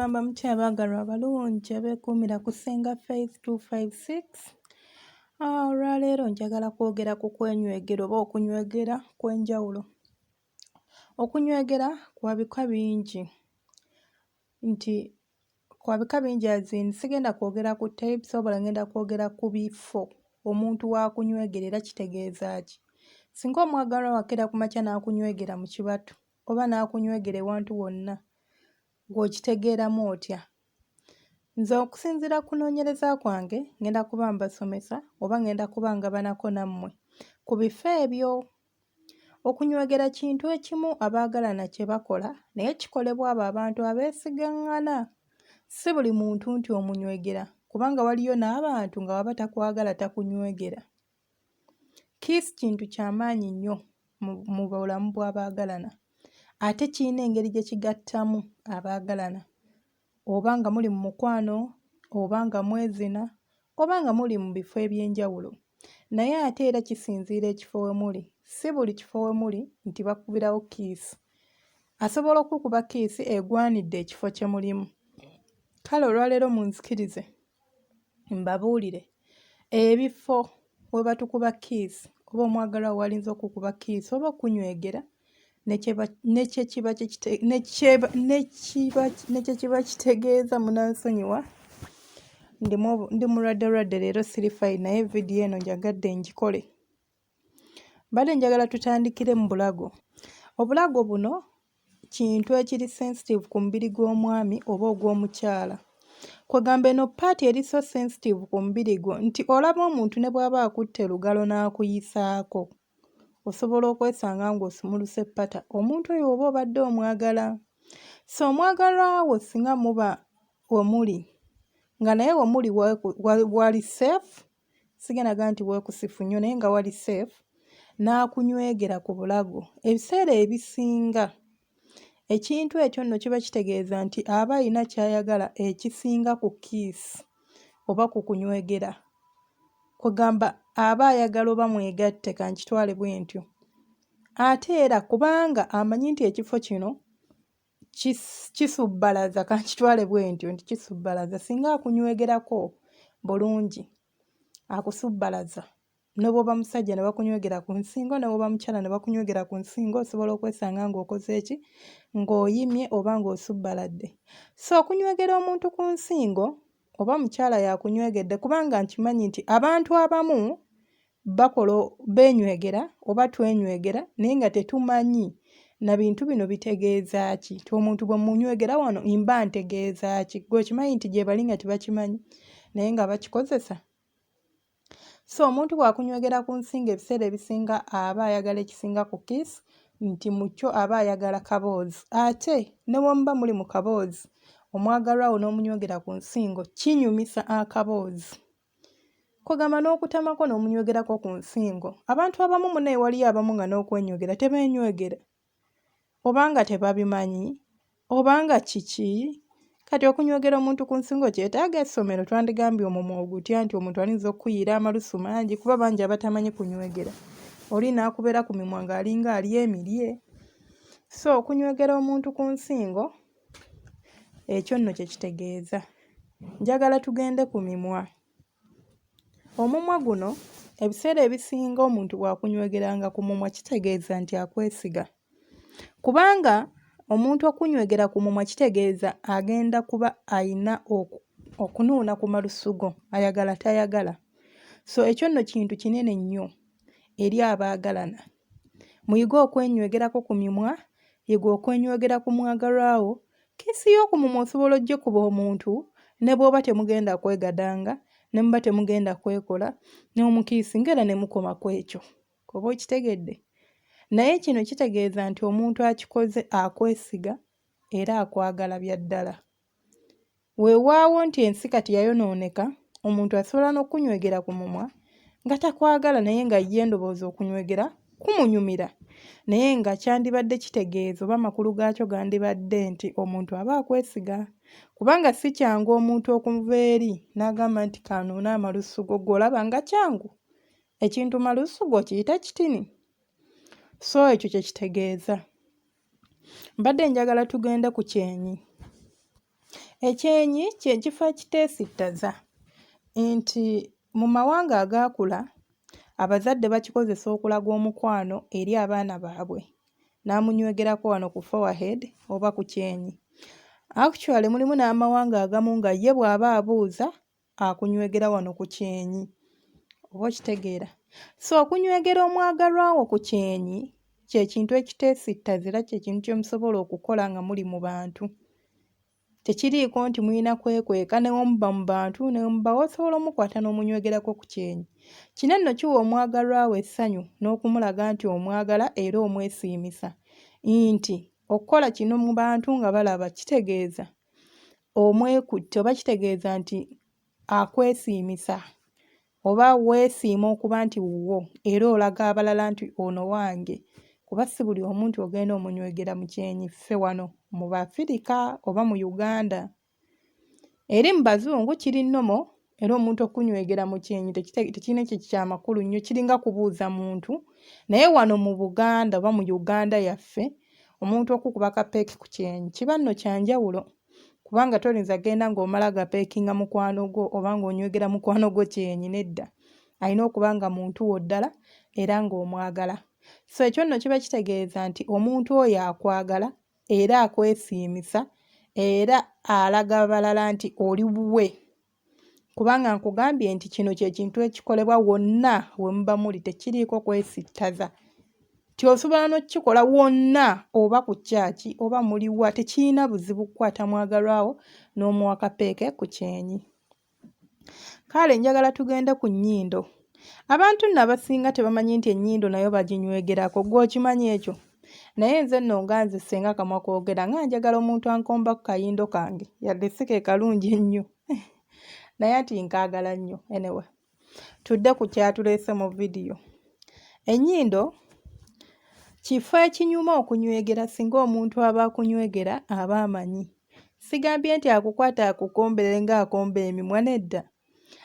Mugamba mutya abaagalwa abalungi abeekuumira ku Ssenga Faith 256? Olwaleero njagala kwogera ku kwenywegera oba okunywegera kw'enjawulo. Okunywegera kwa bika bingi nti kwa bika bingi as in sigenda kwogera ku types wabula ngenda kwogera ku bifo omuntu w'akunywegera era kitegeeza ki. Singa omwagalwa wo akeera ku makya n'akunywegera mu kibatu oba n'akunywegera ewantu wonna, ggwe okitegeeramu otya? Nze okusinziira ku kunoonyereza kwange ngenda kuba mbasomesa oba ngenda kuba ngabanako nammwe ku bifo ebyo. Okunywegera kintu ekimu abaagalana kye bakola naye kikolebwa abo abantu abeesigaŋŋana. Si buli muntu nti omunywegera kubanga waliyo n'abantu nga bw'aba takwagala takunywegera. Kiisi kintu kya maanyi nnyo mu bulamu bw'abaagalana ate kirina engeri gye kigattamu abaagalana oba nga muli mu mukwano oba nga mwezina oba nga muli mu bifo eby'enjawulo. Naye ate era kisinziira ekifo we muli. Si buli kifo we muli nti bakubirawo kiisi. Asobola okukuba kiisi egwanidde ekifo kye mulimu. Kale olwaleero munzikirize mbabuulire ebifo we batukuba kiisi oba omwagalwa wo w'alinza okukuba kiisi oba okukunywegera ne kye kiba kitegeeza munansonyiwa ndi mulwaddelwadde leero siri fine naye vidiyo eno njagadde ngikole. Mbadde njagala tutandikire mu bulago. Obulago buno kintu ekiri sensitive ku mubiri gw'omwami oba ogw'omukyala. Kwegamba eno part eri so sensitive ku mubiri gwo nti olaba omuntu ne bw'aba akutte lugalo n'akuyisaako osobola okwesanga ng'osumuluse ppata omuntu oyo oba obadde omwagala. So omwagalwa wo singa muba we muli nga naye we muli wali safe sigenda gamba nti weekusifu nnyo naye nga wali safe n'akunywegera ku bulago ebiseera ebisinga ekintu ekyo nno kiba kitegeeza nti aba alina ky'ayagala ekisinga ku kiisi oba ku kunywegera. Kwegamba aba ayagala oba mwegatte kankitwale bwentyo. Ate era kubanga amanyi nti ekifo kino kisubbalaza kankitwale bwentyo nti kisubbalaza singa akunywegerako bulungi akusubbalaza ne bw'oba musajja ne bakunywegera ku nsingo ne bw'oba mukyala ne bakunywegera ku nsingo osobola okwesanga ng'okoze ki ng'oyimye oba ng'osubbaladde. So okunywegera omuntu ku nsingo oba mukyala y'akunywegedde kubanga nkimanyi nti abantu abamu bakola beenywegera oba twenywegera naye nga tetumanyi na bintu bino bitegeeza ki nti omuntu bwe munywegera wano mba ntegeeza ki gwe okimanyi nti gyebali nga tebakimanyi naye nga bakikozesa. So omuntu bw'akunywegera ku nsingo ebiseera ebisinga aba ayagala ekisinga ku kiss nti mu kyo aba ayagala kaboozi ate ne bwe muba muli mu kaboozi omwagalwa wo n'omunywegera ku nsingo kinyumisa akaboozi. Kwegamba n'okutamako n'omunywegerako ku nsingo. Abantu abamu munaye waliyo abamu nga n'okwenywegera tebeenywegera oba nga tebabimanyi oba nga kiki. Kati okunywegera omuntu ku nsingo kyetaaga essomero twandigambye omumwa ogutya nti omuntu ayinza okukuyiira amalusu mangi kuba bangi abatamanyi kunywegera. Oli n'akubeera ku mimwa ng'alinga alya emirye. So okunywegera omuntu ku nsingo ekyo nno kye kitegeeza. Njagala tugende ku mimwa. Omumwa guno ebiseera ebisinga omuntu bw'akunywegeranga ku mumwa kitegeeza nti akwesiga kubanga omuntu okunywegera ku mumwa kitegeeza agenda kuba ayina okunuuna ku malusu go ayagala tayagala. So ekyo nno kintu kinene nnyo eri abaagalana. Muyige okwenywegerako ku mimwa, yiga okwenywegera ku mwagalwa wo. Kiisi y'oku mumwa osobola ogikuba omuntu ne bw'oba temugenda kwegadanga, ne muba temugenda kwekola, n'omukiisinga era ne mukoma ku ekyo. Oba okitegedde? Naye kino kitegeeza nti omuntu akikoze akwesiga era akwagala bya ddala. Weewaawo nti ensi kati yayonooneka, omuntu asobola n'okukunywegera ku mumwa nga takwagala naye nga ye ndowooza okunywegera kumunyumira naye nga kyandibadde kitegeeza oba amakulu gaakyo gandibadde nti omuntu aba akwesiga kubanga si kyangu omuntu okuva eri n'agamba nti kanuune amalusu go ggwe olaba nga kyangu ekintu malusu go okiyita kitini so ekyo kye kitegeeza. Mbadde njagala tugende ku kyenyi. Ekyenyi kye kifo ekiteesittaza nti mu mawanga agaakula abazadde bakikozesa okulaga omukwano eri abaana baabwe n'amunywegerako wano ku forehead oba ku kyenyi. Actually mulimu n'amawanga agamu nga ye bw'aba abuuza akunywegera wano ku kyenyi oba okitegeera. So okunywegera omwagalwa wo ku kyenyi kye kintu ekiteesittaza era kye kintu kye musobola okukola nga muli mu bantu. Tekiriiko nti mulina kwekweka ne bwe muba mu bantu ne bwe muba wa osobola omukwata n'omunywegerako ku kyenyi. Kino nno kiwa omwagalwa wo essanyu n'okumulaga nti omwagala era omwesiimisa nti okukola kino mu bantu nga balaba kitegeeza omwekutte oba kitegeeza nti akwesiimisa oba weesiima okuba nti wuwo era olaga abalala nti ono wange kuba si buli omu nti ogenda omunywegera mu kyenyi ffe wano mu Bafirika oba mu Uganda. Eri mu Bazungu kiri normal era omuntu okunywegera mu kyenyi tekirina kye kyamakulu nnyo kiringa kubuuza muntu naye wano mu Buganda oba mu Uganda yaffe omuntu okukuba kapeeki ku kyenyi kiba nno kya njawulo kubanga toyinza genda ng'omala gapeekinga mukwano gwo oba ng'onywegera mukwano gwo kyenyi nedda alina okuba nga muntu wo ddala era ng'omwagala so ekyo nno kiba kitegeeza nti omuntu oyo akwagala era akwesiimisa era alaga abalala nti oli wuwe kubanga nkugambye nti kino kye kintu ekikolebwa wonna we muba muli tekiriiko kwesittaza nti osobola n'okukikola wonna oba ku kyaki oba muliwa tekirina buzibu kukwata mwagalwawo n'omuwa kapeeke ku kyenyi. Kale njagala tugende ku nnyindo. Abantu nno abasinga tebamanyi nti ennyindo nayo baginywegerako. Ggwe okimanyi ekyo? Naye nze nno nga nze ssenga kamwa koogera nga njagala omuntu ankomba ku kayindo kange yadde si ke kalungi ennyo naye anti nkaagala nnyo. Anyway, tudde ku kyatuleese mu vidiyo. Ennyindo kifo ekinyuma okunywegera singa omuntu aba akunywegera aba amanyi. Sigambye nti akukwata akukomberere ng'akomba emimwa nedda.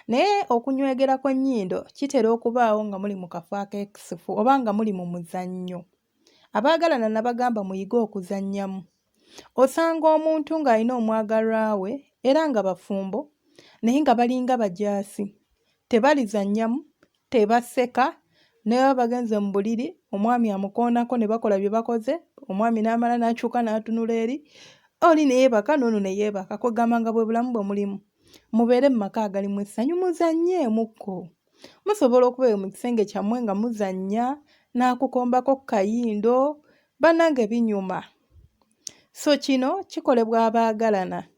Naye okunywegera kw'ennyindo kitera okubaawo nga muli mu kafo akeekusifu oba nga muli mu muzannyo. Abaagalana nabagamba muyige okuzannyamu. Osanga omuntu ng'alina omwagalwa we era nga bafumbo naye nga balinga bajaasi. Tebalizannyamu, tebaseka, ne baba bagenze mu buliri omwami amukoonako ne bakola bye bakoze, omwami n'amala n'akyuka n'atunula eri, oli ne yeebaka n'ono ne yeebaka. Kwegamba nga bwe bulamu bwe mulimu. Mubeere mu maka agalimu essanyu muzannyeemukko. Musobola okuba eyo mu kisenge kyammwe nga muzannya n'akukombako ku kayindo, bannange binyuma. So kino kikolebwa abaagalana,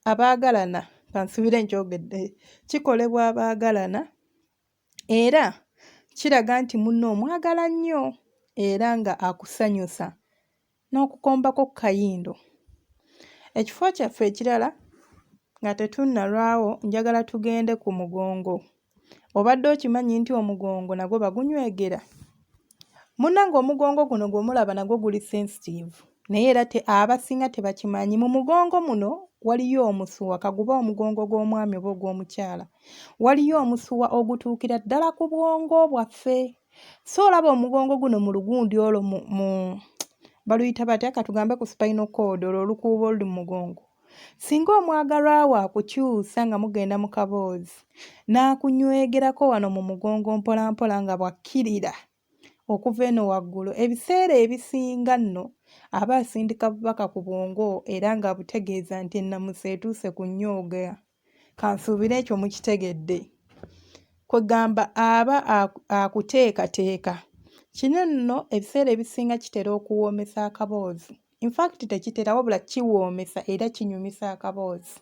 abaagalana kansuubire nkyogedde, kikolebwa abaagalana era kiraga nti munno omwagala nnyo era nga akusanyusa. n'okukombako ku kayindo. Ekifo kyaffe ekirala nga tetunnalwawo njagala tugende ku mugongo. Obadde okimanyi nti omugongo nagwo bagunywegera? Munnange omugongo guno gwe mulaba nagwo guli sensitive naye era te abasinga tebakimanyi. Mu mugongo muno waliyo omusuwa ka gube omugongo gw'omwami oba ogw'omukyala, waliyo omusuwa ogutuukira ddala ku bwongo bwaffe. So olaba omugongo guno mu lugundi olwo mu, mu baluyita batya katugambe ku spinal cord olwo olukuubo oluli mu mugongo. Singa omwagalwa wo akukyusa nga mugenda mu kaboozi n'akunywegerako wano mu mugongo mpolampola nga bw'akkirira okuva eno waggulu, ebiseera ebisinga nno aba asindika bubaka ku bwongo era ng'abutegeeza nti ennamusa etuuse ku nnyooga. Kansuubire ekyo mukitegedde. Kwegamba aba akuteekateeka. Kino nno ebiseera ebisinga kitera okuwoomesa akaboozi. In fact tekitera wabula kiwoomesa era kinyumisa akaboozi.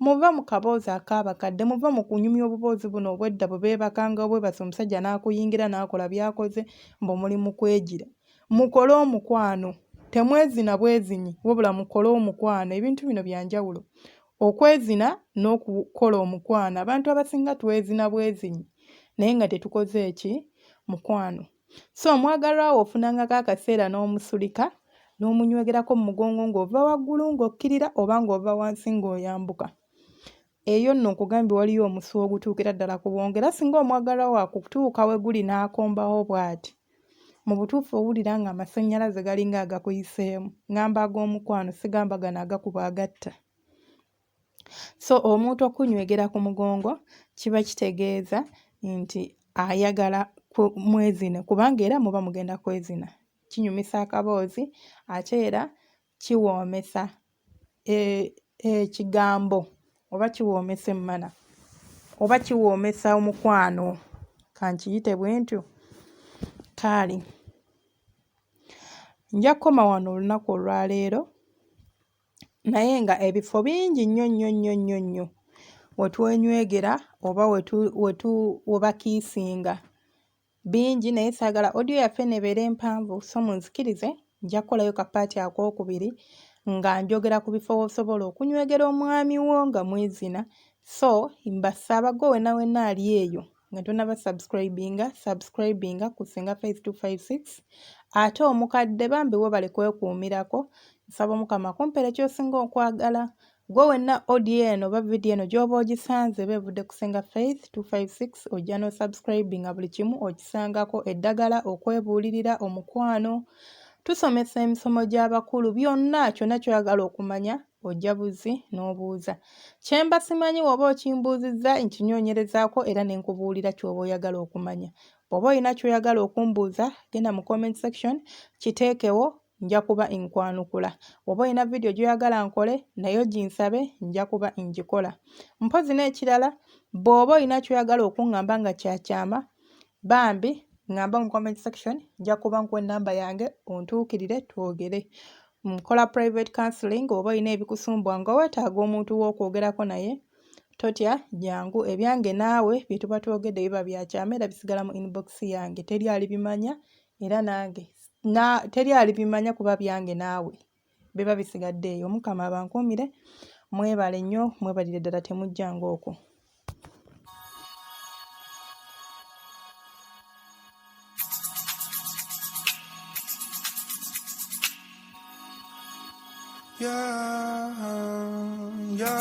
Muve mu kaboozi ak'abakadde, muve mu kunyumya obuboozi buno obw'edda bwe beebakanga obwebasi omusajja n'akuyingira n'akola by'akoze mbu muli mu kwegira. Mukole omukwano. Temwezina bwezinyi wabula mukole omukwano. Ebintu bino bya njawulo. Okwezina n'okukola omukwano. Abantu abasinga twezina bwezinyi naye nga tetukoze ki? Mukwano. So omwagalwa wo ofunangako akaseera n'omusulika n'omunywegerako mu mugongo ng'ova waggulu ng'okkirira oba ng'ova wansi ng'oyambuka. Eyo nno nkugambye waliyo omusuwa ogutuukira ddala ku bwongo era singa omwagalwa wo akutuuka we guli n'akombawo bw'ati, mu butuufu owulira ng'amasannyalaze galinga agakuyiseemu. Ngamba ag'omukwano sigamba gano agakuba agatta. So omuntu okunywegera ku mugongo kiba kitegeeza nti ayagala mwezine kubanga era muba mugenda kwezina. Kinyumisa akaboozi ate era kiwoomesa ekigambo oba kiwoomesa emmana oba kiwoomesa omukwano kankiyite bwentyo. Kaale nja kukoma wano olunaku olwaleero. Naye nga ebifo bingi nnyo nnyo nnyo nnyo nnyo we twenywegera oba we bakiisinga bingi naye saagala audio yaffe eno ebeere mpanvu so munzikirize nja kukolayo ka paati akookubiri nga njogera ku bifo w'osobola okunywegera omwami wo nga mwezina so mbasaba gwe wenna wenna ali eyo nga tonaba subscribinga subscribinga ku Senga Faith 256 ate omukadde bambi webale kwekuumirako nsaba omukama akumpere kyosinga okwagala gwe wenna audio eno oba vidiyo eno gyoba ogisanze eba evudde ku Senga Faith 256 ojja no subscribinga buli kimu okisangako eddagala okwebuulirira omukwano tusomesa emisomo gy'abakulu byonna kyonna kyoyagala okumanya ojja buzzi n'obuuza. Kye mba simanyi w'oba okimbuuzizza nkinyonyerezaako era ne nkubuulira ky'oba oyagala okumanya. Bw'oba olina ky'oyagala okumbuuza genda mu comment section kiteekewo nja kuba nkwanukula. Bw'oba olina vidiyo gy'oyagala nkole nayo ginsabe nja kuba ngikola. Mpozzi n'ekirala bw'oba olina ky'oyagala okungamba nga kya kyama bambi ngamba mu comment section nja kuba nkuwa ennamba yange ontuukirire twogere. Nkola private counseling oba olina ebikusumbuwa nga weetaaga omuntu w'okwogerako naye totya jangu ebyange naawe bye tuba twogedde biba bya kyama era bisigala mu inbox yange teri alibimanya era nange na, teri alibimanya kuba byange naawe biba bisigadde eyo. Omukama abankuumire mwebale nnyo mwebalire ddala temujjanga okwo. Yeah.